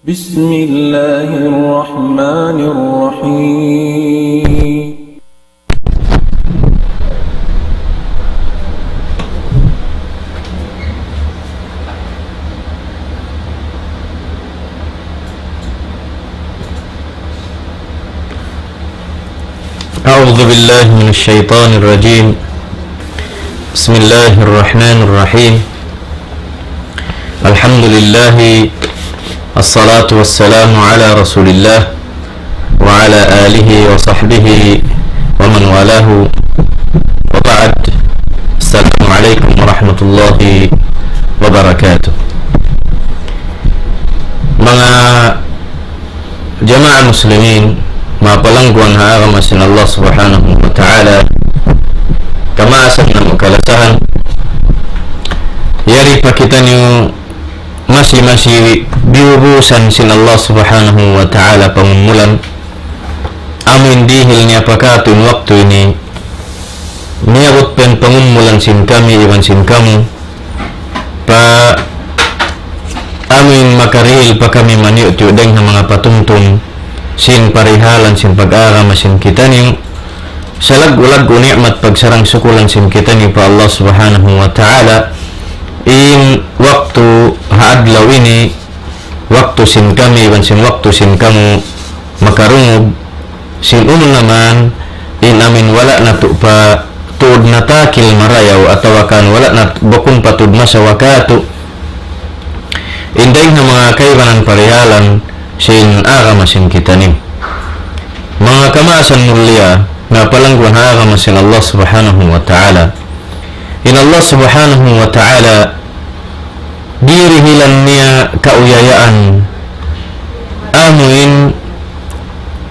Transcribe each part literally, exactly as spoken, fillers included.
بسم الله الرحمن الرحيم. أعوذ بالله من الشيطان الرجيم. بسم الله الرحمن الرحيم. الحمد لله، الصلاة والسلام على رسول الله وعلى آله وصحبه ومن والاه، وبعد. السلام عليكم ورحمة الله وبركاته. Manga jamaa muslimin, manga palangguan ha agama sin Allah Subhanahu wa Ta'ala, kamaasan namu' kalasahan, yari pa kitaniyu masi-masi biyubusan sin Allah Subhanahu wa Ta'ala pangumulan, amu in dihil niya pa kātu' in waktu ini, miyabut pa in pangumulan sin kami iban sin kamu, pa amu in makarihil pa kami maniyu'-tiyu' dayng ha manga patumtum sin parihalan sin pag-agama sin kitaniyu, salaggu'-laggu' ni'mat pagsarang-sukulan sin kitaniyu pa Allah Subhanahu wa Ta'ala, in waktu ha adlaw ini, waktu sin kami iban sin waktu sin kamu makarungug sin unu na man in amin wala' natu' pa tuud natakil marayaw atawa kan wala' nat-, bukun pa tuud masawa kātu'. In dayng ha manga kaibanan parihalan sin agama sin kitaniyu. Manga kamaasan mulia, manga palangguan ha agama sin Allah Subhanahu wa Ta'ala. In Allah Subhanahu wa Ta'ala, dirihilan niya kauyayaan amu in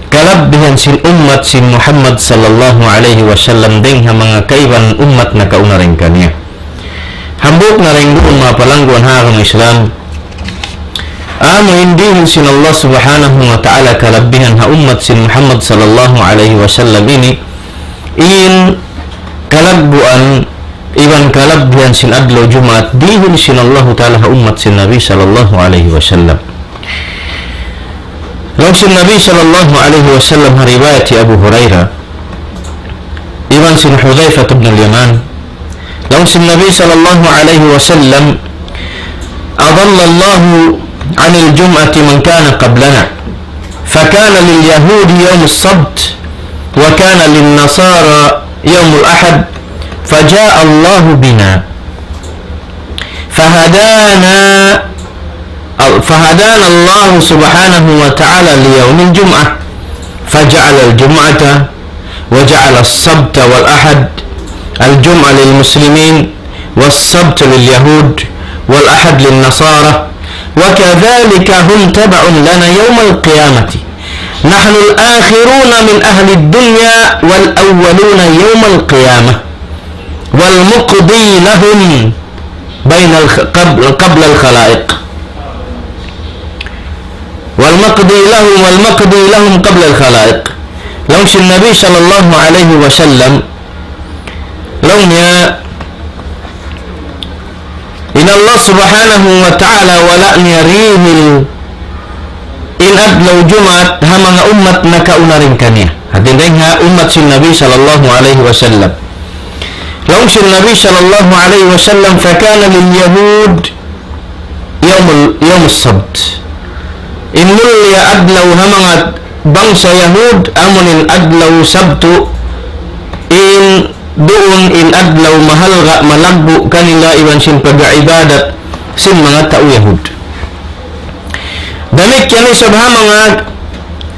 kalabbihan sin ummat sin Muhammad sallallahu alayhi wasallam dayng ha manga kaibanan ummat nakauna dayn kaniya. Hambuuk na dayn duun, manga palangguan ha agama Islam, amu in dihil sin Allah Subhanahu wa Ta'ala kalabbihan ha ummat sin Muhammad sallallahu alayhi wasallam ini, in kalagguan iban kalabbihan sin adlaw Jumaat dihil sin Allahu Ta'ala ha ummat sin Nabi sallallahu alayhi wasallam. Laung sin Nabi sallallahu alayhi wasallam ha riwayat Abu Hurairah iban sin Hudhayfah ibn al-Yaman, laung sin Nabi sallallahu alayhi wasallam, أضل الله عن الجمعة من كان قبلنا، فكان لليهود يوم السبت، وكان للنصارى يوم الأحد، فجاء الله بنا، فهدانا، فهدانا الله سبحانه وتعالى ليوم الجمعة، فجعل الجمعة وجعل السبت والأحد، الجمعة للمسلمين والسبت لليهود والأحد للنصارى، وكذلك هم تبع لنا يوم القيامة، نحن الآخرون من أهل الدنيا والأولون يوم القيامة، والمقضي لهم بين الخ-، قبل، قبل الخلائق. والمقضي لهم، والمقضي لهم قبل الخلائق. Laung sin Nabi sallallahu alayhi wasallam, laung niya, in Allah Subhanahu wa Ta'ala wala' niya rihil in adlaw Jumaat ha manga ummat nakauna dayn kaniya. Hati niya ha ummat sin Nabi sallallahu alayhi wasallam. Laung sin Nabi sallallahu alayhi wasallam, فكان لليهود يوم ال-، يوم السبت. In mulia adlaw ha manga bangsa Yahud, amu in adlaw Sabtu, in duun in adlaw mahalga' malaggu' kanila iban sin pag-ibadat sin manga tau Yahud. Damikkiyan isab ha manga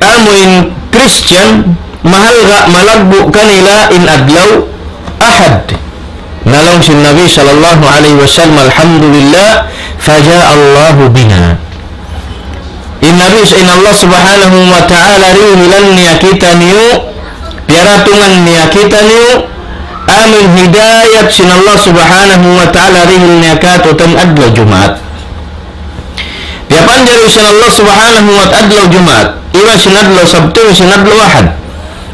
amu in Christian, mahalga' malaggu' kanila in adlaw Ahad. Na laung sin Nabi sallallahu alayhi wasallam, الحمد لله فجاء الله بنا. In Nabi, in Allah Subhanahu wa Ta'ala rihilan niya kitaniyu, piyaratungan niya kitaniyu, amu in hidayat sin Allah Subhanahu wa Ta'ala rihil niya kātu'niyu adlaw Jumaat. Piyapanjari sin Allah Subhanahu wa Ta'ala adlaw Jumaat, iban sin adlaw Sabtu, sin adlaw Ahad.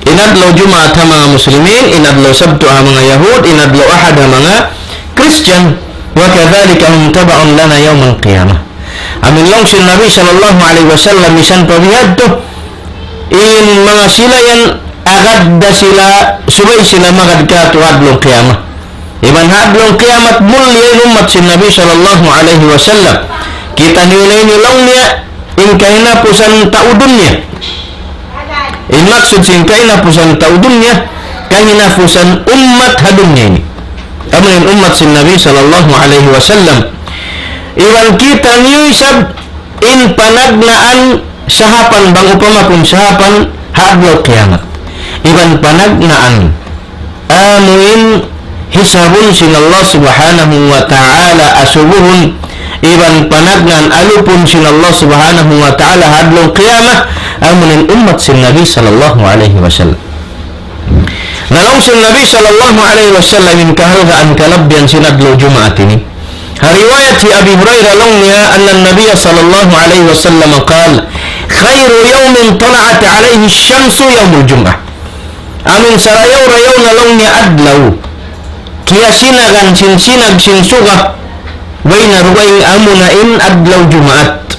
In adlaw Jumaat ha manga Muslimin, in adlaw Sabtu ha manga Yahud, in adlaw Ahad ha manga Christian. وكذلك هم تبع لنا يوم القيامة. Amu in laung sin Nabi sallallahu alayhi wasallam, misan pa bihadtu, in manga sila yan, agad da sila, subay sila magad katu' adlaw qiyamah. Iban ha adlaw qiyamah, mulia in ummat sin Nabi sallallahu alayhi wasallam. Kitaniyu na ini laung niya, in kahinapusan tau dunya. In maksud sin kahinapusan tau dunya, kahinapusan ummat ha dunya ini. Amu in ummat sin Nabi sallallahu alayhi wasallam. Iban kitaniyu isab in panagnaan sahapan bang upama kun sahapan ha adlaw qiyamah. Iban panagnaan amu in hisabun sin Allah subhanahu wa ta'ala asubuhun, iban panagnaan alupun sin Allah subhanahu wa ta'ala ha adlaw qiyamah, amu in ummat sin Nabi sallallahu alayhi wasallam. Na laung sin Nabi sallallahu alayhi wasallam in kahalgaan kalabbihan sin adlaw Jumaat ini. Ha riwayat hi Abi Hurairah laung niya, أن النبي صلى الله عليه وسلم قال: خير يوم طلعت عليه الشمس يوم الجمعة. Amu in sarayaw-rayaw na laung niya adlaw, kiyasinagan sin sinag sin suga, way na dugaing amuna in adlaw Jumaat.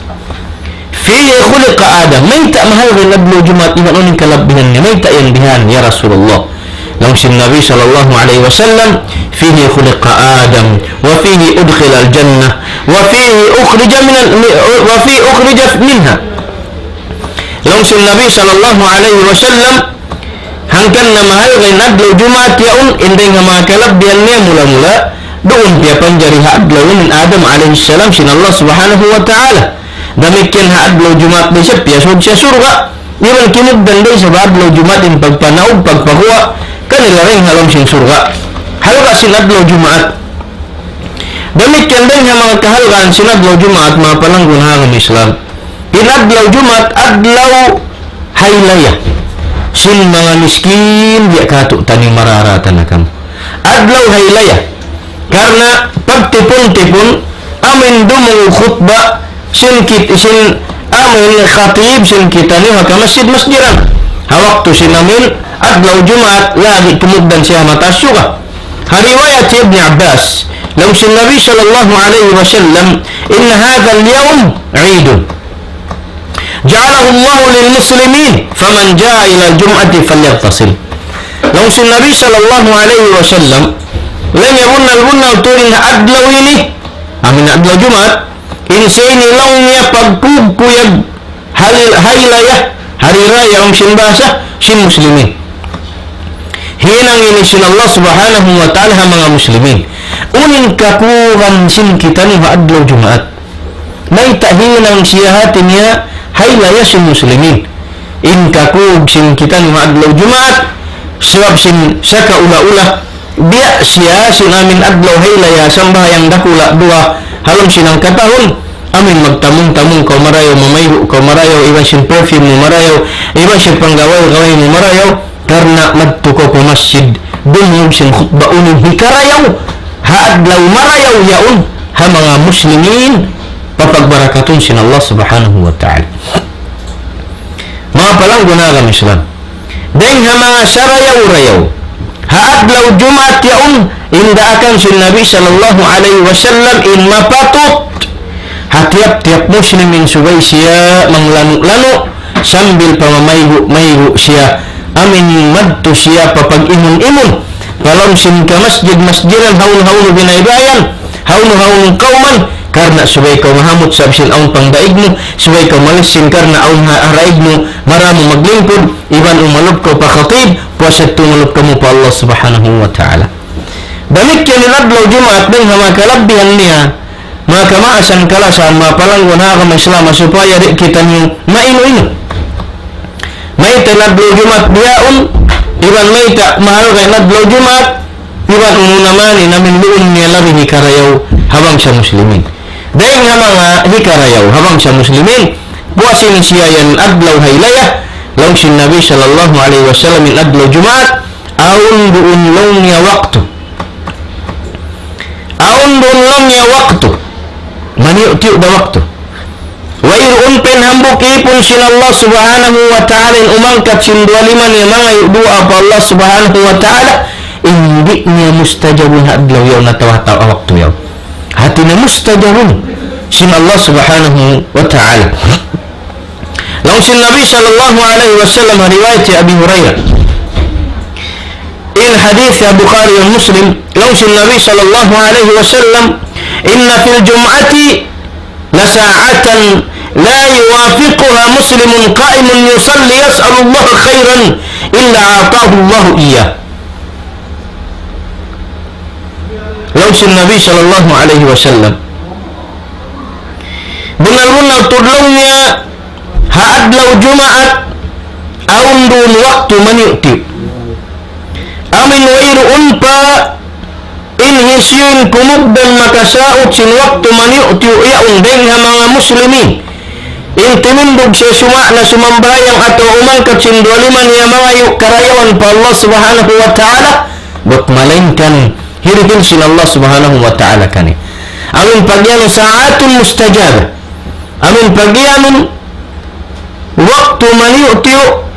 فيه خلق آدم. Mayta' mahalga' in adlaw Jumaat, iban unu in kalabbihan niya. Mayta' yan bihan, ya Rasulullah? Laung sin Nabi sallallahu alayhi wasallam, فيه خلق آدم، وفيه أدخل الجنة، وفيه أخرج من ال-، وفيه أخرج منها. Laung sin Nabi sallallahu alayhi wasallam, hangkan na mahalga' in adlaw Jumaat yaun, in dayng ha manga kalabbihan niya mula-mula, duun piyapanjari ha adlaw in Adam alayhi salam sin Allah subhanahu wa ta'ala. Damikkiyan ha adlaw Jumaat da isab piyasud siya surga'. Iban kimugdan da isab ha adlaw Jumaat in pagpanaug, pagpaguwa' kanila dayng ha lawm sin surga'. Halga' sin adlaw Jumaat. Damikkiyan dayng ha manga kahalgaan sin adlaw Jumaat, manga palanggun ha agama Islam. In adlaw Jumaat, adlaw haylaya sin manga miskin, biya' katu' taniyu mararatan na kamu. Adlaw haylaya. Karna' pagtipun-tipun, amu in dumungug khutba, sin kit-, sin amu in khatib, sin kitaniyu ha kamasjid-masjidan. Ha waktu sin amu in adlaw Jumaat, lagi' kumugdan siya ha mataas surga'. Ha riwayat Ibn Abbas, laung sin Nabi sallallahu alayhi wasallam, إن هذا اليوم عيد جعله الله للمسلمين، فمن جاء إلى الجمعة فليغتسل. Laung sin Nabi sallallahu alayhi wasallam, laung niya bunnal-bunnal tuud in adlaw ini, amu in adlaw Jumaat, in siya ini laung niya pagkuyag-kuyag hal-, haylaya, hari raya amu sin bahasa sin Muslimin. Hinang ini sin Allah subhanahu wa ta'ala ha manga Muslimin. Unu in kakuran sin kitaniyu ha adlaw Jumaat? Mayta' hinang siya hati niya haylaya sin Muslimin? In kakug sin kitaniyu ha adlaw Jumaat, sabab sin sakaula-ula, biya' siya sin amu in adlaw haylaya, sambahayang dakula' duwa ha lawm sin hangka tahun, amu in magtamung-tamung kaw marayaw, mamaygu' kaw marayaw, iban sin perfume mu marayaw, iban sin panggaway-gaway mu marayaw, karna' madtu kaw pa masjid, dumungug sin khutba unu in hikarayaw ha adlaw marayaw yaun ha manga Muslimin, papagbarakatun sin Allah subhanahu wa ta'ala. Manga palanggun ha agama Islam. Dayng ha manga sarayaw-rayaw ha adlaw Jumaat yaun, in daakan sin Nabi sallallahu alayhi wasallam in mapatut ha tiyap-tiyap Muslim in subay siya manglanu'-lanu' sambil pa mamaygu'-maygu' siya, amu in madtu siya pa pag-imun-imun pa lawm sin kamasjid-masjidan, hawnu-hawnu binaybayan, hawnu-hawnu kawman, karna' subay kaw mahamut sabab sin awn pangdaig mu, subay kaw malisin karna' awn ha-, ha daig mu maramu maglingkud, iban umalup kaw pa khatib, puas yadtu umalup kamu pa Allah subhanahu wa ta'ala. Damikkiyan in adlaw Jumaat dayng ha manga kalabbihan niya, manga kamaasan kalasahan, manga palanggun ha agama Islam, supaya di' kitaniyu mainu-inu. Mayta' in adlaw Jumaat bihaun, iban mayta' mahalga' in adlaw Jumaat, iban unu na man in amu in duun niya labi hikarayaw ha bangsa Muslimin. Dayng ha manga hikarayaw ha bangsa Muslimin, puas ini siya yan adlaw haylaya, laung sin Nabi sallallahu alayhi wasallam in adlaw Jumaat, awn duun laung niya waktu. Awn duun laung niya waktu. Maniyu'-tiyu' da waktu. Wayruun pa in hambuuk ipun sin Allah subhanahu wa ta'ala in umangkat sin duwa lima niya mangayu' duwaa pa Allah subhanahu wa ta'ala, in di' niya mustajabun ha adlaw yaun atawa ha waktu yaun. Hati niya mustajabun. sin Allah Subhanahu wa Ta'ala. Laung sin Nabi sallallahu alayhi wasallam, riwayat hi Abi Hurairah. In hadith ha Bukhari wa Muslim, laung sin Nabi sallallahu alayhi wasallam, إن في الجمعة لساعة لا يوافقها مسلم قائم يصلي يسأل الله خيرا إلا أعطاه الله إياه. Laung sin Nabi sallallahu alayhi wasallam, bunnal-bunnal tuud laung niya ha adlaw Jumaat, awn duun waktu maniyu'-tiyu'. Amin wayruun pa in hisiyu in kumugdan makasaut sin waktu maniyu'-tiyu' yaun dayn ha manga muslimin. In timindug siya suma-, na sumambahayang atawa umangkat sin duwa lima niya mangayu' karayawan pa Allah Subhanahu wa Ta'ala, bat malaingkan hirihil sin Allah Subhanahu wa Ta'ala kaniya. Amin pagiyanun ساعة مستجابة. Amin pagiyanun waktu maniyu'-tiyu'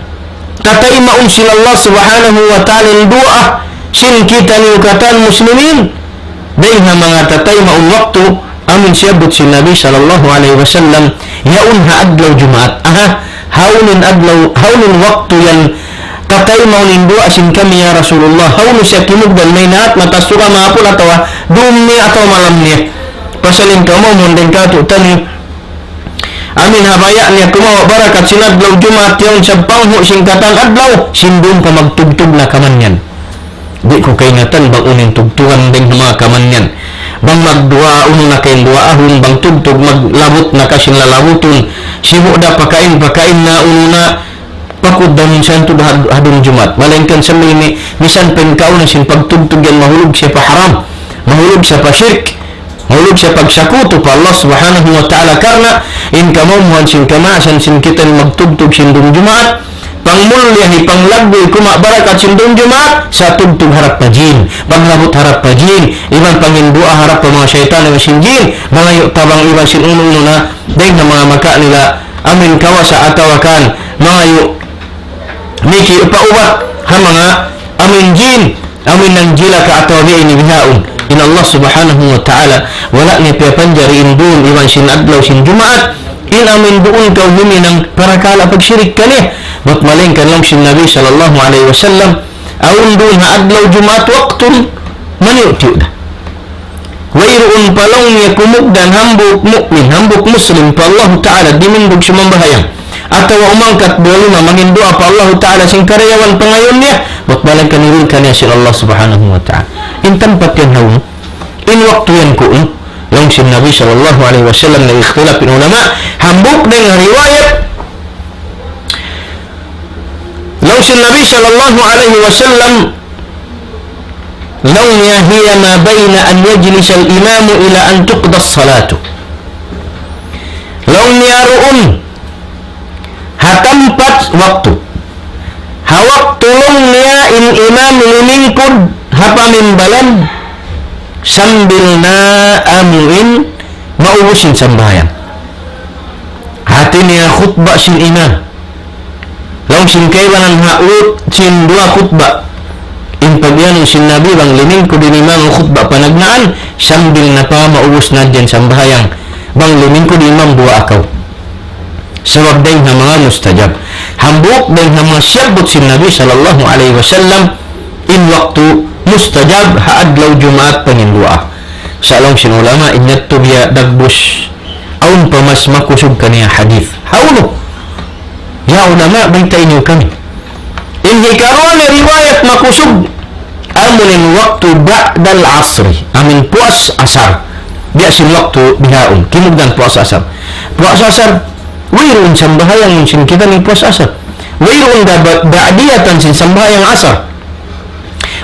kataymaun sin Allah Subhanahu wa Ta'ala in duwaa sin kitaniyu katan muslimin, dayn ha manga tataymaun waktu amin siyabbut sin Nabi sallallahu alayhi wasallam, yaun ha adlaw Jumaat. Aha, hawnu in adlaw, hawnu in waktu yan kataymaun in duwaa sin kami ya Rasulullah? Hawnu siya kimugdan, maynaat, mataas suga, mahapun atawa dum niya atawa malam niya? Pasal in kamumuhan dayn kātu'niyu, amin ha baya' niya kumawa' barakat sin adlaw Jumaat yaun sa panghu' sin katan adlaw, sin duun pa magtugtug na kaman yan. Di' ku kaingatan bang unu in tugtugan dayn ha manga kaman yan. Bang magduwaa unu na kain duwaahun, bang tugtug maglabut na ka sin lalabutun. Sibu' da pakain, pakain na unu na, pakud da minsan tuud ha, ha adlaw Jumaat. Malaingkan sa ini, misan pa in kauna sin pagtugtug yan mahulug siya pa haram, mahulug siya pa shirk, mahulug siya pagsakutu pa Allah Subhanahu wa Ta'ala, karna' in kamumuhan sin kamaasan sin kita in magtugtug sin adlaw Jumaat, pangmulliyahi, panglagguy, kumawa' barakat sin adlaw Jumaat, sa' tugtug harap pa jin, panglabut harap pa jin, iban panginduwaa harap pa manga saytan iban sin jin, mangayu' tabang iban sin unu-unu na, dayn ha manga makawa' nila amin kawasa atawa kan mangayu' miki' pa ubat ha manga amin jin, amin nanjila ka atawa biya' ini bihaun. In Allah Subhanahu wa Ta'ala, wala' niya piyapanjari in duun iban sin adlaw sin Jumaat, in amin duun kaw huminang parakala' pagshirik kaniya. Bat malaingkan laung sin Nabi sallallahu alayhi wasallam, awn duun ha adlaw Jumaat waktu maniyu'-tiyu' da. Wayruun pa laung niya kumugdan hambuuk mu'min, hambuuk muslim pa Allahu Ta'ala, dimindug sumambahayang, atawa umangkat duwa lima manginduwaa pa Allahu Ta'ala sin karayawan pangayuun niya, bat malaingkan hirihil kaniya sin Allah Subhanahu wa Ta'ala. In tampat yan hawnu? In waktu yan ku'nu? Laung sin Nabi sallallahu alayhi wasallam, nag-ikhtilaf in ulama, hambuuk dayn ha riwayat, laung sin Nabi sallallahu alayhi wasallam, laung niya, هي ما بين أن يجلس الإمام إلى أن تقضى الصلاة. Laung niya duun ha tampat waktu. Ha waktu laung niya in imam limingkud ha pamimbalan sambil na amuin maubus in sambahayang. Hati niya khutba sin imam. Laung sin kaibanan ha ut sin duwa khutba. In pagiyanun sin Nabi bang limingkud in imam khutba panagnaan, sambil na pa maubus na in sambahayang. Bang limingkud in imam buwaa kaw. Sabab dayn ha manga mustajab. Hambuuk dayn ha manga siyabbut sin Nabi sallallahu alayhi wasallam, in waktu mustajab ha adlaw Jumaat panginduwaa. Sa' laung sin ulama, in yadtu biya' dagbus, awn pa mas makusug kaniya hadith. Hawnu? Ya ulama, baytai niyu kami. In hikaruwa na riwayat makusug, amu in waktu ba'dal asri, amu in puas asar. Biya' sin waktu bihaun, kimugdan puas asar. Puas asar, wayruun sambahayang sin kita ini puas asar. Wayruun da ba-, ba'diyatan sin sambahayang asar.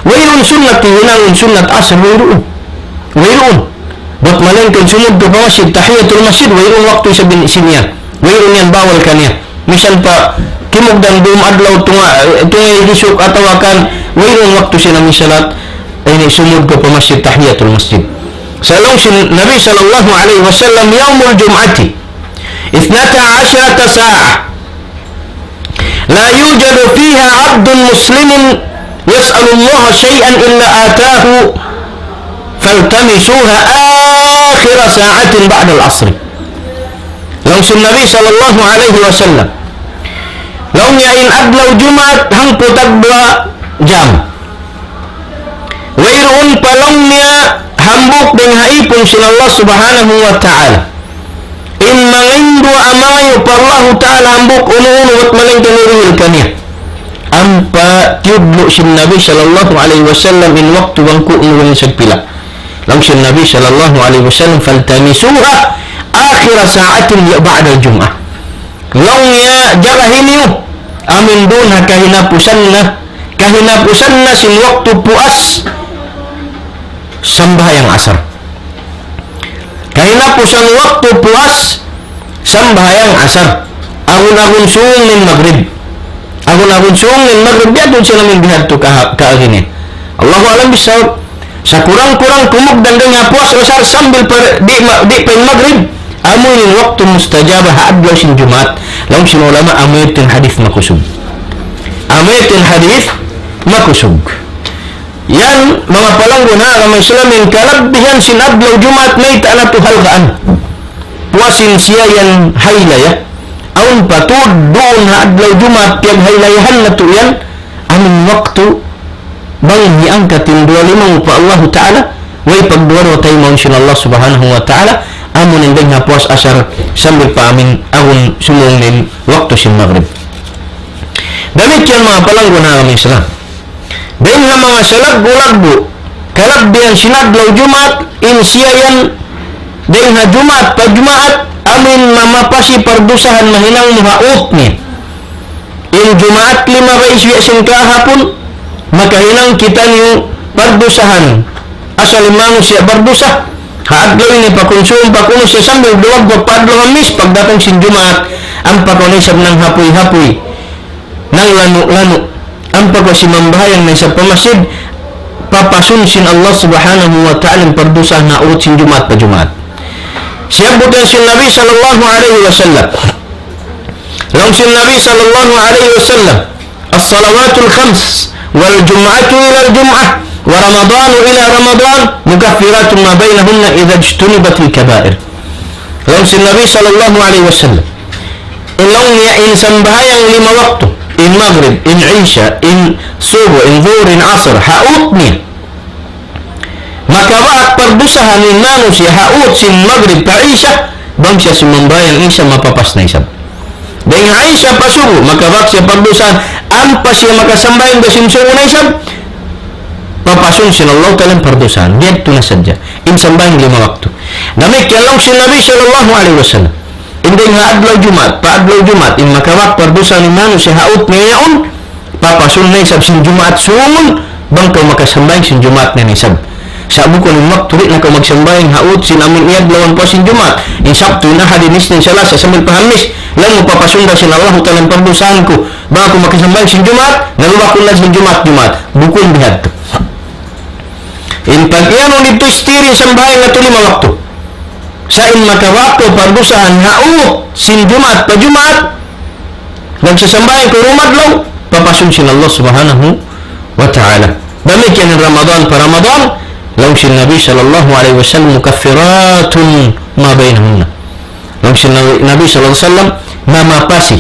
Wayruun sunnat hinangun sunnat asar, wayruun. Wayruun. Bat malaingkan sumud kaw pa masjid tahiyatul masjid, wayruun waktu isab sin yan. Wayruun yan, bawal kaniya. Misan pa kimugdan dum adlaw tunga-, tunga' isuk atawa kan, wayruun waktu sin amu in salat, ini sumud kaw pa masjid tahiyatul masjid. Sa' laung sin Nabi sallallahu alayhi wasallam, يوم الجمعة اثنتا عشرة ساعة لا يوجد فيها عبد مسلم يسأل الله شيئا إلا أعطاه فالتمسوها آخر ساعة بعد العصر. Laung sin Nabi sallallahu alayhi wasallam, laung niya in adlaw Jumaat hangpu' tagduwa jam. Wayruun pa laung niya hambuuk dayn ha ipun sin Allah Subhanahu wa Ta'ala. In mangayu' duwaa, mangayu' pa Allahu Ta'ala hambuuk unu-unu bat malaingkan hirihil kaniya. Ampa tiyudlu' sin Nabi sallallahu alayhi wasallam in waktu bang ku'nu in sagpila. Laung sin Nabi sallallahu alayhi wasallam, فالتمسوها آخر ساعة بعد الجمعة. Laung niya, jagahi niyu amu in duun ha kahinapusan na, kahinapusan na sin waktu puas sambahayang asar. Kahinapusan waktu puas sambahayang asar. Agun-agun sūng in magrib. Agun-agun sūng in magrib, biya' diin sila min bihadtu ka, kaagi niya. Allahu a'lam bissawab. Sakurang-kurang kumugdan dayn ha puas asar sambil pa, di', ma, di' pa in magrib. Amu in waktu mustajaba ha adlaw sin Jumaat. Laung sin ulama, amu yadtu in hadith makusug. Amu yadtu in hadith makusug. Yan, manga palanggun ha agama Islam, in kalabbihan sin adlaw Jumaat mayta' natu' halgaan. Puas sin siya yan haylaya. Awn pa tuud duun ha adlaw Jumaat piyaghaylayahan natu' yan, amun waktu bang hiyangkat in duwa limaun pa Allahu Ta'ala, way pagduwa-ruwa taymaun sin Allah Subhanahu wa Ta'ala, amu in dayn ha puas asar sambil pa amu in agun sumūng in waktu sin magrib. Damikkiyan manga palanggun ha agama Islam. Dayn ha manga salaggu'-laggu' kalabbihan sin adlaw Jumaat, in siya yan dayn ha Jumaat pa Jumaat, amu in mamapasi pardusahan mahinang mu ha ut niya. In Jumaat lima ba isya sin kahapun, makahinang kitaniyu pardusahan. Asal in manusiya' bardusa ha adlaw ini, pakunsum, pakunsum siya sambil duwag pa adlaw Hamis, pagdatung sin Jumaat, ampa kaw na isab nanghapuy-hapuy, nanglanu'-lanu', ampa kaw simambahayang na isab pa masjid, papasun sin Allah Subhanahu wa Ta'ala in pardusahan ha ut sin Jumaat pa Jumaat. Siyabbut yan sin Nabi sallallahu alayhi wasallam. Laung sin Nabi sallallahu alayhi wasallam, الصلوات الخمس والجمعة إلى الجمعة ورمضان إلى رمضان مكفرات ما بينهن إذا اجتنبت الكبائر. Laung sin Nabi sallallahu alayhi wasallam, in laung niya in sambahayang lima waktu, in magrib, in isya, in subu, in dhuhr, in asr, ha ut niya, makabak pardusahan in manusiya' ha ut sin magrib pa isya, bang siya sumambahayang isya mapapas na isab. Dayn ha isya pa subu, makabak siya pardusahan, ampa siya makasambahayang da sin subu na isab, papasun sin Allah Ta'ala in pardusahan. Biya' ditu na sadja in sambahayang lima waktu. Damikkiyan laung sin Nabi sallallahu alayhi wasallam, in dayn ha adlaw Jumaat pa adlaw Jumaat, in makabak pardusahan in manusiya' ha ut niya yaun, papasun na isab sin Jumaat sūng, bang kaw makasambahayang sin Jumaat na isab. Sa' bukun in waktu di' na kaw magsambahayang ha ut sin amun iyadlawan pa sin Jumaat. In Sabtu, in Ahad, in Isnin, Salasa, sambil pa Hamis, laung mu papasun da sin Allahu Ta'ala in pardusahan ku, bang aku makasambahayang sin Jumaat, nalubakun na sin Jumaat, Jumaat. Bukun bihadtu. In pag-iyanun didtu istiri in sambahayang natu' lima waktu. Sa' in makabak kaw pardusahan ha ut sin Jumaat pa Jumaat, nagsasambahayang kaw dumadlaw, papasun sin Allah Subhanahu wa Ta'ala. Damikkiyan in Ramadan pa Ramadan, laung sin Nabi sallallahu alayhi wasallam, مكفرات ما بينهن. Laung sin Nabi, Nabi sallallahu alayhi wasallam, mamapasi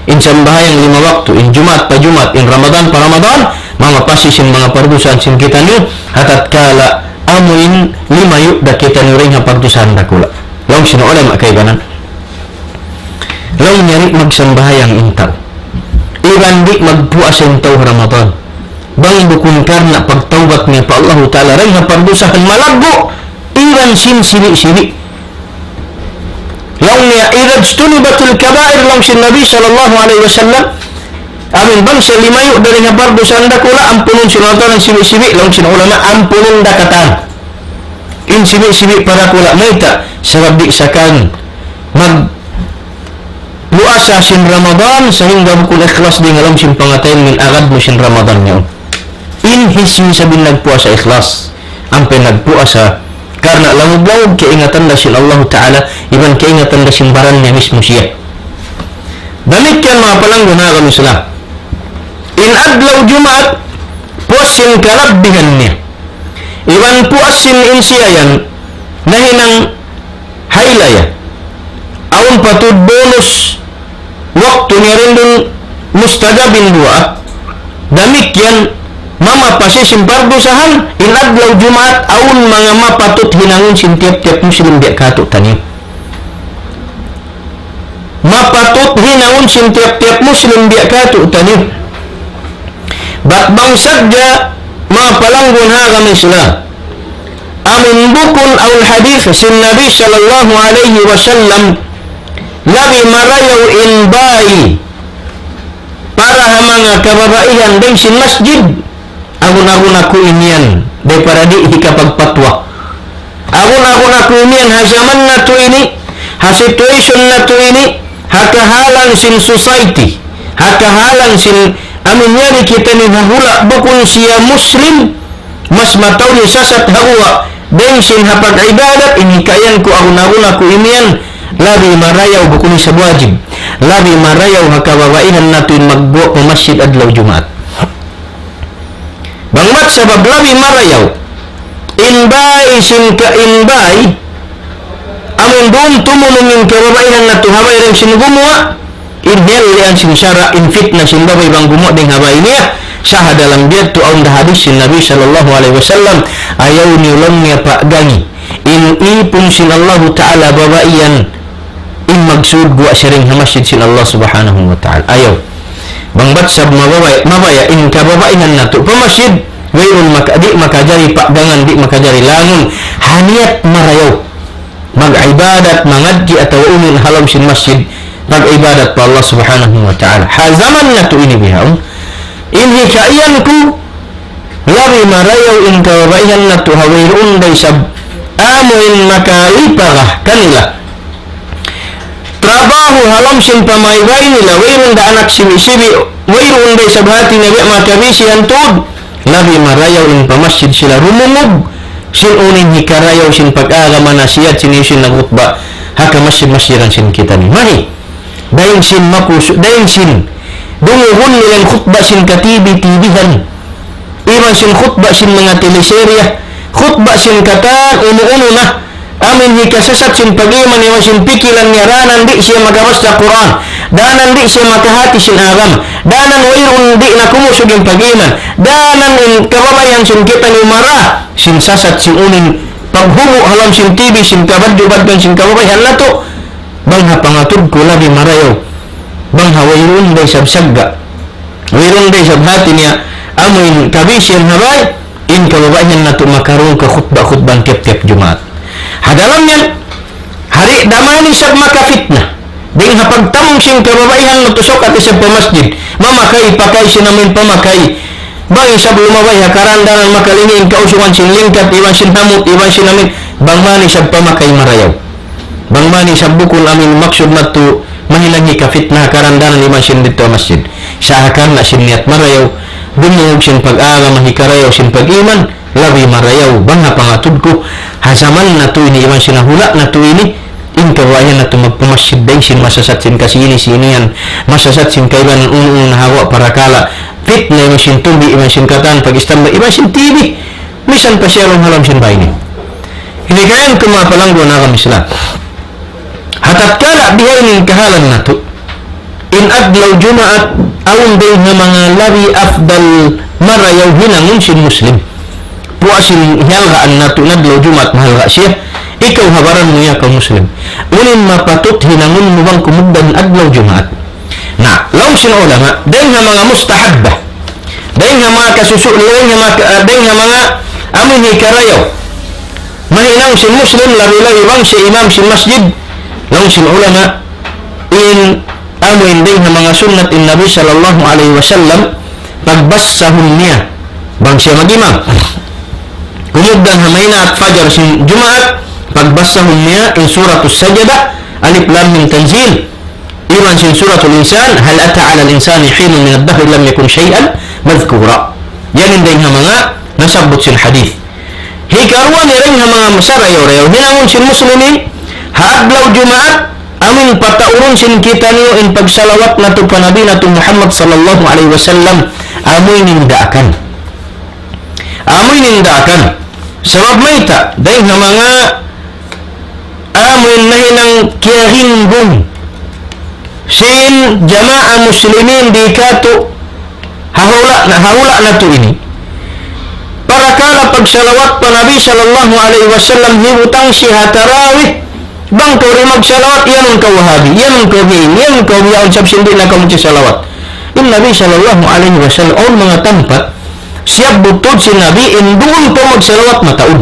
in sambahayang lima waktu, in Jumaat pa Jumaat, in Ramadan pa Ramadan, mamapasi sin manga pardusahan sin kitaniyu, ha tatkala amu in limayu' da kitaniyu dayn ha pardusahan dakula'. Laung sin ulama kaibanan, laung niya di' magsambahayang in tau, iban di' magpuasa in tau Ramadan, bang bukun karna' pagtawbat niya pa Allahu Ta'ala dayn ha pardusahan malaggu', iban sin sibi'-sibi'. Laung niya, إذا اجتنبت الكبائر, laung sin Nabi sallallahu alayhi wasallam, amun bang siya limayu' dayn ha pardusahan dakula', ampunun sin Allah Ta'ala in sibi'-sibi', laung sin ulama, ampunun da katan in sibi'-sibi' pa dakula'. Mayta'? Sabab di' sa kan magpuasa sin Ramadan, sahingga bukun ikhlas dayn ha lawm sin pangatayan mu in agad mu sin Ramadan yaun. In hisiyu isab in nagpuasa ikhlas, ampa in nagpuasa karna' langug-langug kaingatan da sin Allahu Ta'ala, iban kaingatan da sin baran niya mismu siya. Damikkiyan manga palanggun ha agama Islam. In adlaw Jumaat, puas sin kalabbihan niya. Iban puas sin in siya yan, nahinang haila ya. Awn pa tuud bonus waktu niya rin duun mustahab in duwaa. Damikkiyan, mamapasi sin pardusahan, in adlaw Jumaat, awn manga mapatut hinangun sin tiyap-tiyap Muslim biya' katu' taniyu. Mapatut hinangun sin tiyap-tiyap Muslim biya' katu' taniyu. Bat bang sadja mapalanggun ha agama Islam. Amun bukun awn hadith sin Nabi sallallahu alayhi wasallam, labi marayaw in bāy para ha manga kababaihan dayn sin masjid. Agun-agun aku imiyan, dayng para di' hikapagpatwa. Agun-agun aku imiyan ha jaman natu' ini, ha situation natu' ini, ha kahalan sin society, ha kahalan sin amun yari kitaniyu ha hula' bukun siya Muslim, mas mataud in sasat ha guwa', dayn sin ha pag-ibadat, ini kayan ku agun-agun aku imiyan, labi marayaw bukun isab wajib. Labi marayaw ha kababaihan natu' in magguwa' pa masjid adlaw Jumaat. Bang mat sabab labi marayaw in bāy sin ka in bāy, amun duun tumunung in kababaihan natu' ha bāy dayn sin gumuwa', in hiyalian sin sara', in fitna sin babai bang gumuwa' dayn ha bāy niya, sa' ha dalam biyadtu awn da hadith sin Nabi sallallahu alayhi wasallam, ayaw niyu laung niya paggangi in ipun sin Allahu Ta'ala babai yan, in magsud guwa' siya dayn ha masjid sin Allah Subhanahu wa Ta'ala. Ayaw. Bang bat sab mababaya', mabaya' in kababaihan natu' pa masjid, wayruun maka-, di' makajari paggangan, di' makajari langun. Ha niyat marayaw. Mag-ibadat, mangadji' atawa unu in ha lawm sin masjid, mag-ibadat pa Allah Subhanahu wa Ta'ala. Ha jaman natu' ini bihaun, in hikaiyan ku, labi marayaw in kababaihan natu' ha wayruun da isab amu in makalipaga kanila. Trabaho ha lawm sin pamaybay nila, wayruun da anak sibi'-sibi', wayruun da isab hati niya biya' makabisi yan tuud. Labi marayaw in pa masjid sila rumungug, sin unu in hikarayaw sin pag-agama nasihat sin iyu sin nagkhutba, ha kamasjid-masjidan sin kitaniyu. Mahi, dayn sin makus-, dayn sin dungugun nila in khutba sin ka-T V-T V-han. Iban sin khutba sin manga teleserye, khutba sin katan unu-unu na, amun hikasasat sin pag-iman iban sin pikilan niya, dayn di' siya makabassa Qur'an, dayn di' siya makahati sin agama, dayn wayruun di' na kumusug in pag-iman, dayn in kababaihan sin kitaniyu marayaw, sin sasat sin unu in paghubu' ha lawm sin T V, sin kabadju'-badjuhan sin kababaihan natu', bang ha pangatud ku labi marayaw, bang ha wayruun da isab sagga'. Wayruun da isab hati niya, amu in kabisihan ha bay, in kababaihan natu' makarungug kakhutba-khutba tiyap-tiyap Jumaat. Ha dalam yan, ha di' da man isab makafitna. Dayn ha pagtamung sin kababaihan natu' sukat isab pa masjid. Mamakay, pakay sin amin pamakay. Bang isab lumabay ha karandanan makalingi in kausugan sin lingkat, iban sin hamut, iban sin amin. Bang man isab pamakay marayaw. Bang man isab bukun amin maksud natu' mahinang hikafitna karandanan iban sin didtu ha masjid. Sa' ha karna' sin niyat marayaw, dumungug sin pag-agama hikarayaw sin pag-iman, labi marayaw, bang ha pangatud ku, ha jaman natu' ini iban sin ha hula' natu' ini, in kababaihan natu' magpamasjid dayn sin masasat sin kasini-sinihan, masasat sin kaibanan unu-unu na ha guwa' parakala', fitna iban sin tumbi, iban sin katan, pag-istamba, iban sin T V, misan pa siya laung ha lawm sin bay niyu. Ini kayan ku manga palanggu' ha agama Islam. Ha tatkala bihaini in kahalan natu', in adlaw Jumaat, awn dayn ha manga labi afdal marayaw hinangun sin Muslim. Puas sin hiyalgaan natu' in adlaw Jumaat, mahalga' siya. Ikaw ha baran mu ya kaw Muslim. Unu in mapatut hinangun mu bang kumugdan adlaw Jumaat? Na, laung sin ulama, dayn ha manga mustahabba. Dayn ha manga kasusu-, dayn ha manga, ah, dayn ha manga amun hikarayaw. Mahinang sin Muslim, labi-labi bang siya imam sin masjid. Laung sin ulama, in amu in dayn ha manga sunnat in Nabi sallallahu alayhi wasallam, pagbassahun niya bang siya mag-imam. Kumugdan ha mahinaat fajar sin Jumaat, pagbassahun niya in Suratus Sajdah, Alif Lam Mim Tanzil. Iban sin Suratul Insan, هل أتى على الإنسان حين من الدهر لم يكن شيئا مذكورا. Yan in dayn ha manga nasabbut sin hadith. Hikaruwa niya dayn ha manga masarayaw-rayaw hinangun sin Muslimin, ha adlaw Jumaat, amun pataurun sin kitaniyu in pagsalawat natu' pa Nabi natu' Muhammad sallallahu alayhi wasallam, amu in daakan. Amu in daakan. Sabab mayta', dayng ha manga amun nahinang kiyaringgung sin jamaa muslimin di katu' ha hula' na, ha hula' natu' ini. Parakala' pagsalawat pa Nabi sallallahu alayhi wasallam hibutang siya ha tarawih. Bang kaw di' magsalawat, iyanun kaw Wahabi, iyanun kaw biya' ini, iyanun kaw biya' yaun, sabab sin di' na kaw magsalawat. In Nabi sallallahu alayhi wasallam, awn manga tampat, siyabbut tuud sin Nabi, in duun kaw magsalawat mataud.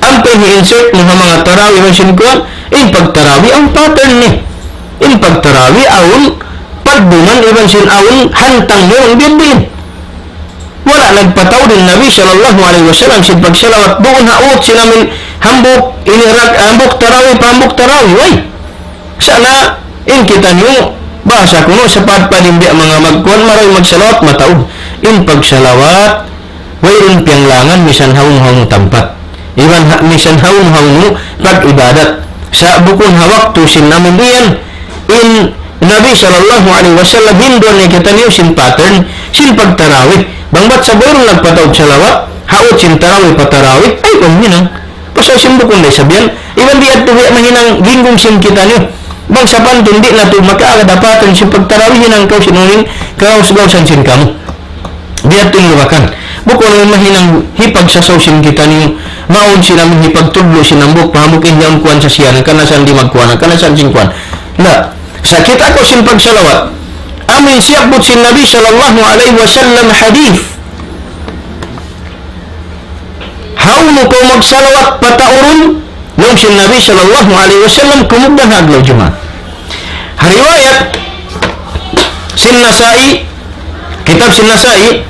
Ampa in hi-insert mu ha manga tarawih iban sin kuwan, in pagtarawih awn pattern niya. In pagtarawih awn pagduman iban sin awn hantang niya bang biya' diin. Wala' nagpataud in Nabi sallallahu alayhi wasallam sin pagsalawat duun ha ut sin amin hambuuk ini rak-, hambuuk tarawih pa hambuuk tarawih, way. Sa' na in kitaniyu bahasa kunu' sapat pa din biya' manga magkuwan marayaw magsalawat mataud. In pagsalawat, wayruun piyanglangan misan hawnu-hawnu tampat. Iban ha-, misan hawnu-hawnu pag-ibadat. Sa' bukun ha waktu sin amin iyan, in Nabi sallallahu alayhi wasallam hinduan niya kitaniyu sin pattern sin pagtarawih. Bang bat sa' wayruun nagpataud salawat ha ut sin tarawih pa tarawih, ay, bang hinang. Pasal sin bukun da isab yan. Iban di' yadtu biya' mahinang ginggung sin kitaniyu. Bang sapantun di' natu' makaagad ha pattern sin pagtarawih, hinang kaw sin unu in kagaus-gausan sin kamu. Biya' tuud luwakan. Bukun amu in mahinang hipagsasaw sin kitaniyu, mawn sin amu in hipagtudlu' sin hambuuk pa hambuuk in yaun kuwan sa siya, na kanasan di' magkuwan, na kanasan sin kuwan. Na, sa' kita' kaw sin pagsalawat, amu in siyabbut sin Nabi sallallahu alayhi wasallam hadith. Hawnu kaw magsalawat pataurun, laung sin Nabi sallallahu alayhi wasallam, kumugdan ha adlaw Jumaat. Ha riwayat sin Nasa'i, kitab sin Nasa'i,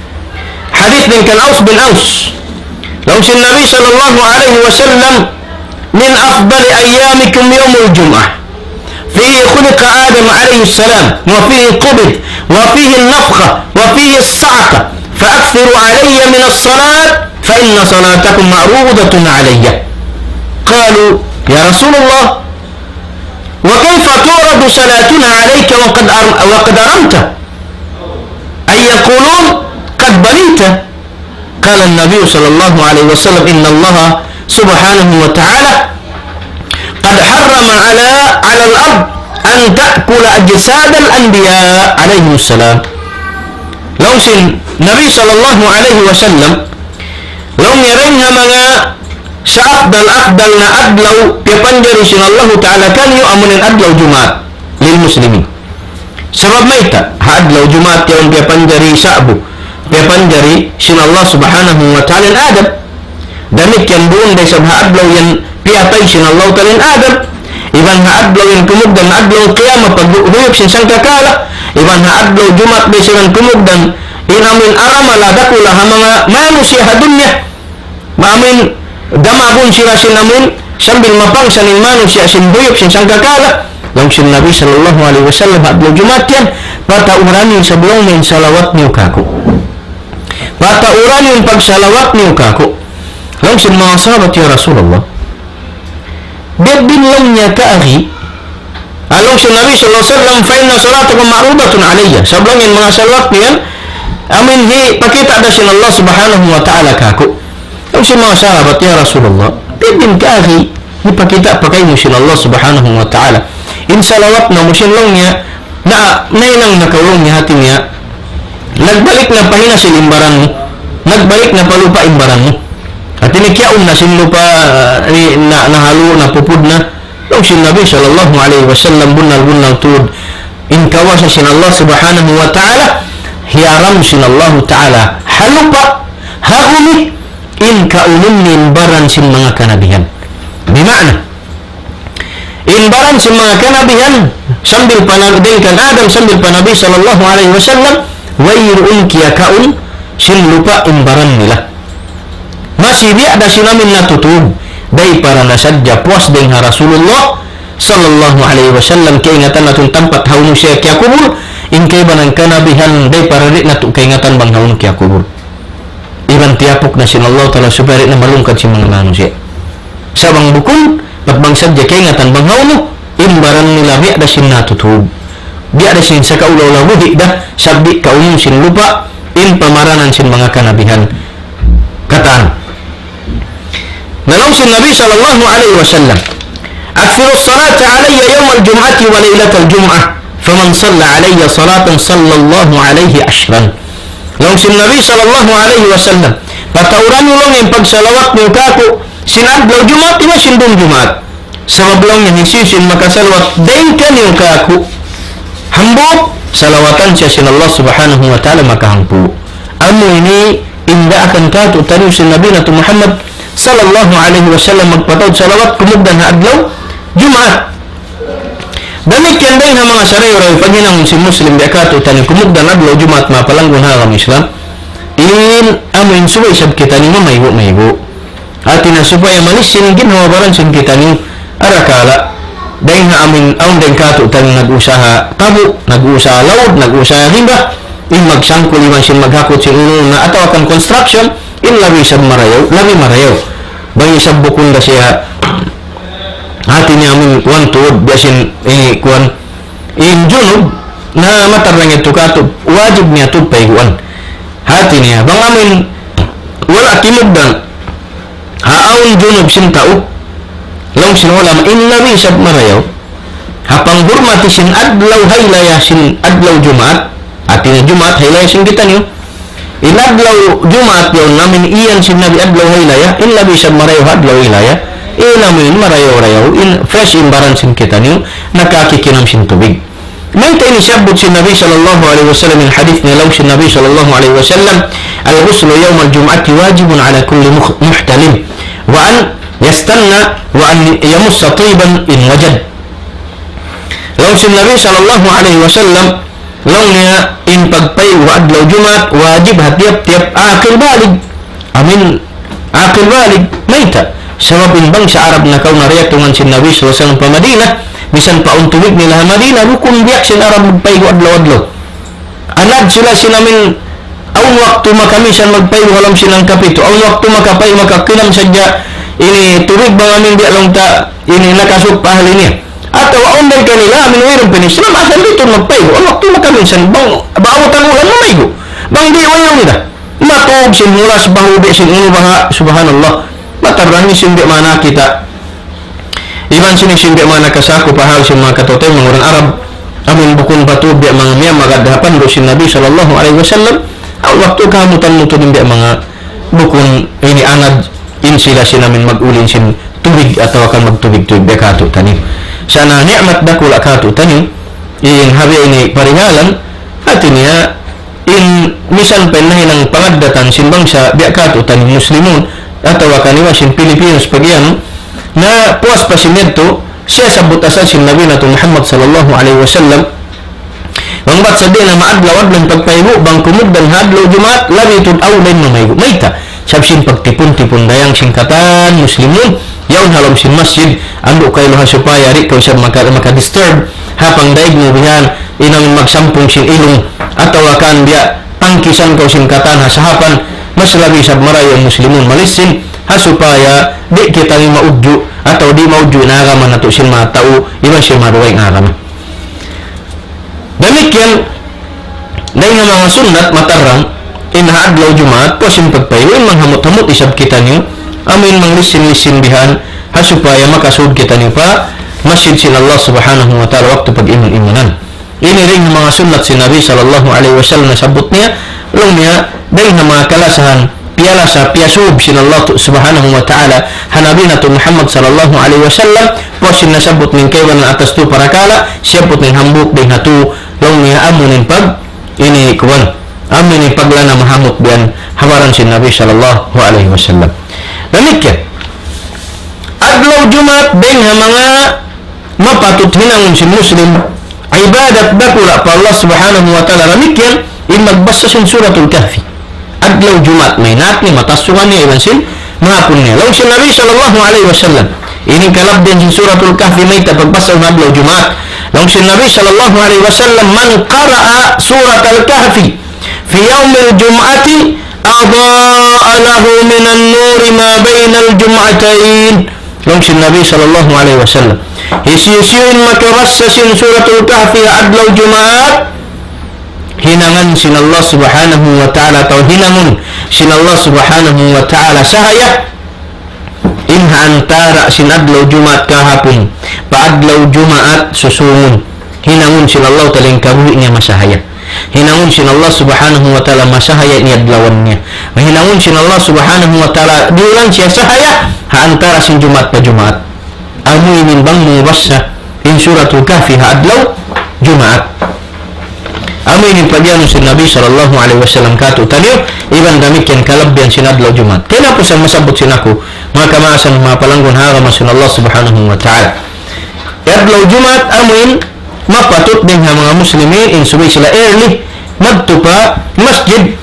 hadith dayn kan Aus bin Aus. Laung sin Nabi sallallahu alayhi wasallam, من أفضل أيامكم يوم الجمعة، فيه خلق آدم عليه السلام، وفيه قبض، وفيه النفخة، وفيه الصعقة، فأكثروا علي من الصلاة، فإن صلاتكم معروضة علي. قالوا: يا رسول الله، وكيف تعرض صلاتنا عليك وقد أر-، وقد أرمت؟ أي يقولون: قد بليت. قال النبي صلى الله عليه وسلم: إن الله سبحانه وتعالى قد حرم على، على الأرض أن تأكل أجساد الأنبياء عليهم السلام. Laung sin Nabi sallallahu alayhi wasallam, laung niya dayn ha manga sa-afdal-afdal na adlaw piyapanjari sin Allahu Ta'ala kaniyu, amu in adlaw Jumaat lil muslimin. Sabab mayta', ha adlaw Jumaat yaun piyapanjari sa'bu, piyapanjari sin Allah Subhanahu wa Ta'ala in Adam. Damikkiyan duun da isab ha adlaw yan piyatay sin Allah Ta'ala in Adam. Iban ha adlaw yan kumugdan, adlaw qiyamah, pagduyuk sin sangkakala. Iban ha adlaw Jumaat da isab yan kumugdan, in amu in aramala dakula' ha manga manusiya' ha dunya. Amu in damagun sila sin amu in sambil mapangsa in manusiya' sin duyuk sin sangkakala. Laung sin Nabi sallallahu alayhi wasallam, ha adlaw Jumaat yan, patauran niyu isab laung niya in salawat niyu kāku'. Patauran niyu in pagsalawat niyu kāku'. Laung sin manga sahabat, "Ya Rasulullah, biya' diin laung niya kaagi?" Laung sin Nabi sallallahu alayhi wasallam, "فإن صلاتكم معروضة علي." Sabab laung in manga salawat niyu yan, amu in hipakita' da sin Allah Subhanahu wa Ta'ala kāku'. Laung sin manga sahabat, "Ya Rasulullah, biya' diin kaagi hipakita' pa kaymu sin Allah Subhanahu wa Ta'ala in salawat namu'?" Laung niya, na, nahinang na kaw laung niya, hāti niya, nagbalik na pa hina sin in baran mu, nagbalik na pa lupa' in baran mu. Hāti niya kiyaun na sin lupa', eh, na, nahalu', napupud na. Laung sin Nabi sallallahu alayhi wasallam, bunnal-bunnal tuud in kawasa sin Allah Subhanahu wa Ta'ala, hiyaram sin Allah Ta'ala ha lupa', ha bumi, in kaunun niya in baran sin manga kanabihan. Bima'na, in baran sin manga kanabihan, sambil pa Nabi, dayn kan Adam sambil pa Nabi sallallahu alayhi wasallam, wayruun kiyakaun sin lupa' in baran nila. Masi biya' da sin amu in natutug, dayng para na sadja puas dayn ha Rasulullah sallallahu alayhi wasallam, kaingatan natu' in tampat hawnu siya kiyakubul, in kaibanan kanabihan, dayng para di' natu' kaingatan bang hawnu kiyakubul. Iban tiyapuk na sin Allah Ta'ala supaya di' na malungkad sin manga manusiya'. Sa' bang bukun, bat bang sadja kaingatan bang hawnu, in baran nila biya' da sin natutug. Biya' da sin sakaula-ula buhi' da, sabab di' kaunun sin lupa', in pamaranan sin manga kanabihan. Katan. Na laung sin Nabi sallallahu alayhi wasallam, أكثروا الصلاة علي يوم الجمعة وليلة الجمعة، فمن صلى علي صلاة صلى الله عليه عشرا. Laung sin Nabi sallallahu alayhi wasallam, patauran niyu laung in pagsalawat niyu kāku' sin adlaw Jumaat iban sin dum Jumaat. Sabab laung niya hisiyu-siyu in makasalawat dayn kaniyu kāku' hambuuk, salawatan siya sin Allah Subhanahu wa Ta'ala makahangpu'. Amu ini in daakan kātu'niyu sin Nabi natu' Muhammad sallallahu alayhi wasallam magpataud salawat kumugdan ha adlaw Jumaat. Damikkiyan dayn ha manga sarayaw-rayaw paghinangun sin Muslim biya' kātu'niyu kumugdan adlaw Jumaat, manga palanggun ha agama Islam. In amu in subay isab kitaniyu mamaygu'-maygu'. Hāti niya supaya malisin in ginhawa-baran sin kitaniyu arakala'. Dayn ha amu in, awn dayn kātu'niyu nag-usaha kabu', nag-usaha laud, nag-usaha riba, in magsangkul iban sin maghakut sin unu-unu na atawa kan construction, in labi isab marayaw, labi marayaw. Bang isab bukun da siya, hāti niya amu in kuwan tuud, biya' sin, eh, kuwan, in junub, na matarrang yadtu kātu', wajib niya tuud payguan. Hāti niya, bang amu in wala' kimugdan, ha awn junub sin tau, laung sin ulama, in labi isab marayaw, ha panghurmati sin adlaw hailaya sin adlaw Jumaat, hāti niya Jumaat hailaya sin kitaniyu. In adlaw Jumaat yaun amu in iyan sin Nabi adlaw hailaya, in labi isab marayaw ha adlaw hailaya, in amu in marayaw-rayaw, in fresh in baran sin kitaniyu, nakakikinam sin tubig. Mayta' ini siyabbut sin Nabi sallallahu alayhi wasallam in hadith niya, laung sin Nabi sallallahu alayhi wasallam, الغسل يوم الجمعة واجب على كل مخ-، محتلم، وأن يستن، وأن يمس طيبا إن وجد. Laung sin Nabi sallallahu alayhi wasallam, laung niya in pagpaygu' adlaw Jumaat wajib ha tiyap-tiyap aqil balig. Amu in aqil balig, mayta'? Sabab in bangsa Arab nakauna diyatungan sin Nabi sallallahu alayhi wasallam pa Madina, misan pa awn tubig nila ha Madina, bukun biya' sin Arab magpaygu' adlaw-adlaw. Anad sila sin amu in awn waktu makamisan magpaygu' ha lawm sin hangkapitu, awn waktu makapay-, makakinam sadja ini tubig bang amu in biya' laung ta ini nakasup ahli niya. Atawa awn dayn kanila amu in wayruun pa in Islam, asal didtu magpaygu', awn waktu makamisan bang ba'aw tan ulan mamaygu'. Bang di' wayruun da. Matug sin hulas bahu' biya' sin unu baha', subhanallah. Matarrang sin biya' mana kita. Iban sin sin biya' mana kasakup pa hal sin manga kataw-taymanghuran Arab. Amu in bukun pa tuud biya' manga miyamagad ha pandu' sin Nabi sallallahu alayhi wasallam. Awn waktu kahamutan mu tuud in biya' manga bukun ini anad in sila sin amu in mag-ulin sin tubig atawa kan magtubig-tubig biya' kātu'niyu. Sa' na ni'mat dakula' kātu'niyu, in ha biya' ini parihalan, hāti niya, in misan pa in nahinang pangaddatan sin bangsa biya' kātu'niyu Muslimun, atawa kan iban sin Pilipinos pag-iyanun, na puas pa sin yadtu, siyabbut asal sin Nabi natu' Muhammad sallallahu alayhi wasallam, bang bat sadja na maadlaw-adlaw in pagpaygu', bang kumugdan ha adlaw Jumaat, labi tuud awla in mamaygu'. Mayta'? Sabab sin pagtipun-tipun dayang sin katan Muslimun, yaun ha lawm sin masjid, andu' kailu ha supaya di' kaw isab maka-, maka-disturb, ha pangdaig mu bihan, in amu in magsampung sin ilung, atawa kan biya' tangkisan kaw sin katan ha sahapan, mas labi isab marayaw in Muslimun malisin, ha supaya di' kita ini maudju', atawa di' maudju' in agama natu' sin manga tau, iban sin manga dugaing agama. Damikkiyan, dayn ha manga sunnat matarrang, in ha adlaw Jumaat, puas in pagpaygu', in manghamut-hamut isab kitaniyu, amu in manglisin-lisin bihan, ha supaya makasud kitaniyu pa masjid sin Allah Subhanahu wa Ta'ala waktu pag-imun-imunan. Ini dayn ha manga sunnat sin Nabi sallallahu alayhi wasallam nasabbut niya, laung niya, dayn ha manga kalasahan, piyalasa, piyasub sin Allah tu-, Subhanahu wa Ta'ala, ha Nabi natu' Muhammad sallallahu alayhi wasallam, puas sin nasabbut niya in kaibanan atas tu parakala', siyabbut niya in hambuuk dayn ha tu, laung niya amu in pag-, ini kuwan, amu in paglana mahamut bihan ha baran sin Nabi sallallahu alayhi wasallam. Damikkiyan, adlaw Jumaat dayn ha manga mapatut hinangun sin Muslim, ibadat dakula' pa Allah Subhanahu wa Ta'ala. Damikkiyan in magbasa sin Suratul Kahfi. Adlaw Jumaat, maynat niya, matasukan niya, iban sin mahapun niya. Laung sin Nabi sallallahu alayhi wasallam, ini kalabdian sin Suratul Kahfi mayta' pagbasa adlaw Jumaat. Laung sin Nabi sallallahu alayhi wasallam, من قرأ سورة الكهف في يوم الجمعة أضاء له من النور ما بين الجمعتين. Laung sin Nabi sallallahu alayhi wasallam, hisiyu-siyu in makabasa sin Suratul Kahfi adlaw Jumaat, hinangan sin Allah Subhanahu wa Ta'ala, atawa hinangun sin Allah Subhanahu wa Ta'ala sahaya ha antara' sin adlaw Jumaat kahapun pa adlaw Jumaat susūngun. Hinangun sin Allah Ta'ala in kabuhi' niya masahaya. Hinangun sin Allah Subhanahu wa Ta'ala masahaya in adlawan niya. Hinangun sin Allah Subhanahu wa Ta'ala dihilan siya sahaya ha antara' sin Jumaat pa Jumaat. Amu ini in bang mu mabassa in Suratul Kahfi ha adlaw Jumaat. Amu ini in pag-iyanun sin Nabi sallallahu alayhi wasallam kātu'niyu, iban damikkiyan kalabbihan sin adlaw Jumaat. Kaya na pu sa masabbut sin aku, maka maasan mapalanggun ha agama sin Allah Subhanahu wa Ta'ala. Adlaw Jumaat amu in mapatut dayn ha manga Muslimin in subay sila early madtu pa masjid,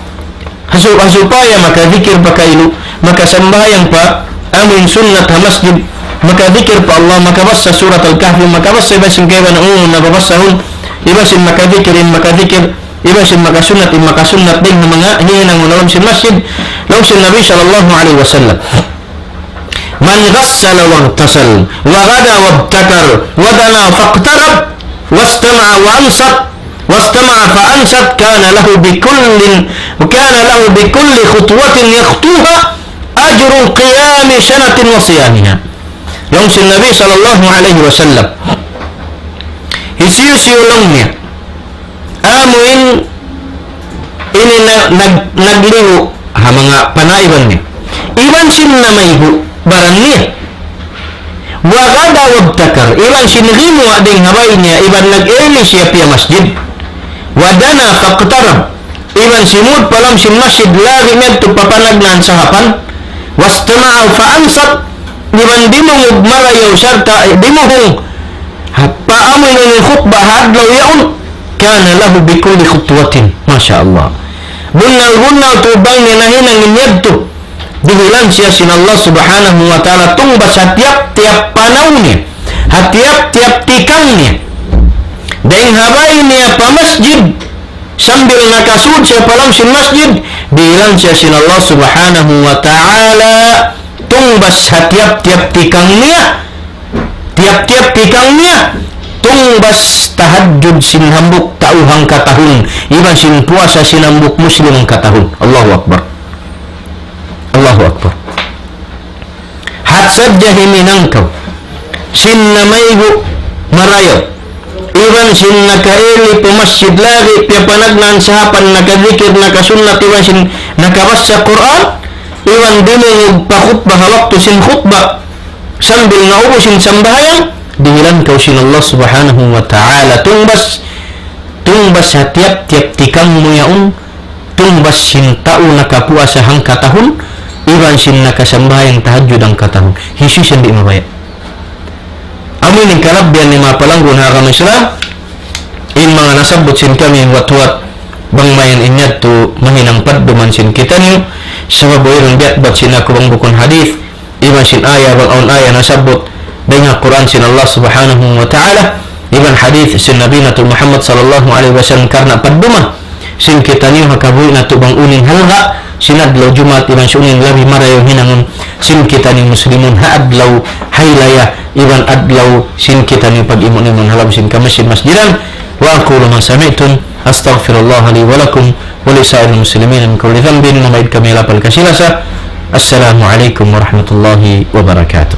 ha su-, ha supaya makadikir pa kailu, makasambahayang pa amu in sunnat ha masjid, makadikir pa Allah, makabassa Surat Al-Kahfi, makabassa iban sin kaibanan unu na babassahun, iban sin makadikir in makadikir, iban sin makasunnat in makasunnat dayn ha manga hinangun ha lawm sin masjid. Laung sin Nabi sallallahu alayhi wasallam, من غسل واغتسل وغدا وابتكر ودنا فاقترب واستمع وأنصت واستمع فأنصت كان له بكل، كان له بكل خطوة يخطوها أجر قيام سنة وصيامها. Laung sin Nabi sallallahu alayhi wasallam, hisiyu-siyu laung niya amu in ini na-, nag-, naglihu ha manga panaiban niya, iban sin namaygu' baran niya, وغدا وابتكر, iban sin gimuwa' dayn ha bay niya, iban nag-early siya piyamasjid, ودنا فاقترب, iban simud pa lawm sin masjid lagi' madtu pa panagnaan sahapan, واستمع فأنصت, iban dimungug marayaw sarta' dimuhung pa amu in khutba ha adlaw yaun, كان له بكل خطوة. Masha Allah. Bunnal-bunnal tuud bang niya nahinang in yadtu, dihilan siya sin Allah Subhanahu wa Ta'ala tungbas ha tiyap-tiyap panaw niya, ha tiyap-tiyap tikang niya. Dayn ha bay niya pa masjid, sambil nakasud siya pa lawm sin masjid, dihilan siya sin Allah Subhanahu wa Ta'ala tungbas ha tiyap-tiyap tikang niya, tiyap-tiyap tikang niya, tungbas tahajjud sin hambuuk tau hangkatahun, iban sin puasa sin hambuuk Muslim hangkatahun. Allahu Akbar. Allahu Akbar. Hat sadja himinang kaw sin namaygu' marayaw, iban sin naka-early pa masjid lagi', piyapanagnaan sahapan, nakadikir, nakasunnat, iban sin nakabassa Qur'an, iban dimungug pa khutba ha waktu sin khutba, sambil naubus in sambahayang, dihilan kaw sin Allah Subhanahu wa Ta'ala tungbas, tungbas ha tiyap-tiyap tikang mu yaun, tungbas sin tau nakapuasa hangkatahun, iban sin nakasambahayang tahajjud hangkatahun. Hisiyu-siyu in di' mabaya'. Amu ini in kalabbihan niya manga palanggun ha agama Islam, in manga nasabbut sin kami huwat-huwat, bang mayan in yadtu mahinang padduman sin kitaniyu, sabab wayruun biyatbat sin aku bang bukun hadith, iban sin aya, bang awn aya nasabbut dayn ha Qur'an sin Allah Subhanahu wa Ta'ala, iban hadith sin Nabi natu' Muhammad sallallahu alayhi wasallam karna' padduman sin kitaniyu ha kabuhi' natu' bang unu in halga' sin adlaw Jumaat, iban sin unu in labi marayaw hinangun sin kitaniyu Muslimun ha adlaw haylaya, iban adlaw sin kitaniyu pag-imun-imun ha lawm sin kamasjid-masjidan. وأقول ما سمعتم، أستغفر الله لي ولكم ولسائر المسلمين من كل ذنب. Namaid kami lapal kasi-lasa. السلام عليكم ورحمة الله وبركاته.